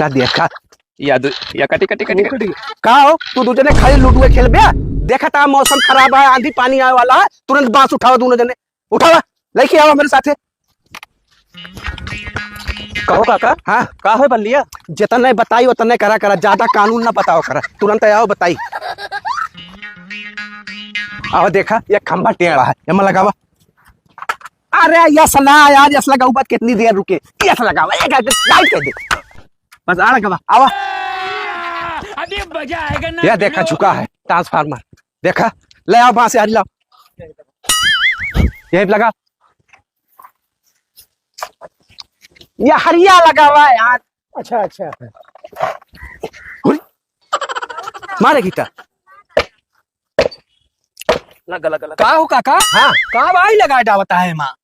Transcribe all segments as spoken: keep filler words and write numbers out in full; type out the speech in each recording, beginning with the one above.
ता देखा। या दु-, या कटी, कटी, कटी, कटी। का हो, तू दू जने खाली लूडुए खेलबे? देखा ता मौसम खराब है, आंधी पानी आवे वाला है, तुरंत बांस उठावा दोनों जने। उठावा, लेके आवा हमरे साथे। कहो काका। हाँ। का होय बल्लिया? जितने बताई उतने करा करा, ज्यादा कानून ना बतावा करा, तुरंत आवा बताई। आवा देखा, ये खंभा टेढ़ा है, एमा लगावा। अरे यस ना यार, यस लगाऊ बात कितनी देर रुके, यस लगावा, ये लाइट कर दे। बस आ लगावा, आवा। अभी मजा आएगा ना। ये देखा झुका है ट्रांसफार्मर, देखा, ले आवा बांस यार, लावा। यही लगा। ये हरिया लगा हुआ है यार। अच्छा, अच्छा। हुई। मारे गीता। लगा, लगा, लगा। का हो काका? हाँ। का भाई लगा डावता है माँ?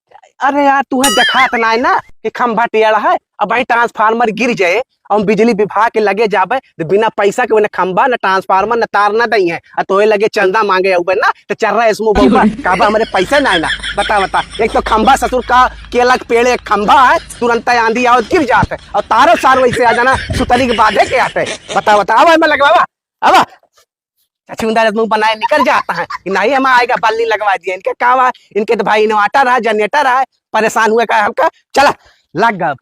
अरे यार, तू है देखात ना है ना कि खंभा टेढ़ा है, अब भाई ट्रांसफार्मर गिर जाए, हम बिजली विभाग के लगे जाबे, तो बिना पैसा के उन्हें खंभा, न ट्रांसफार्मर, न तार, न दई है। आ तोहे लगे चंदा मांगे आउबे ना, तो चर्रा इसमें बहुबा, कहबा हमरे पैसा ना है ना। बता, बता, एक तो खंभा ससुर का केला के पेड़ एक खंभा है, तुरंत आंधी आओ गिर जात है, और तारो सार वैसे आ जाना, सुतरी के बाधे के आते। बता, बता, अब मैं लगवावा, अब चुंदर मुंह बनाए निकल जाता है कि नहीं हम आएगा, बल्ली लगवा दिया। इनके का हुआ? इनके तो भाई इन्वर्टर है, जनरेटर है, परेशान हुए का हमका, चला, लग गब।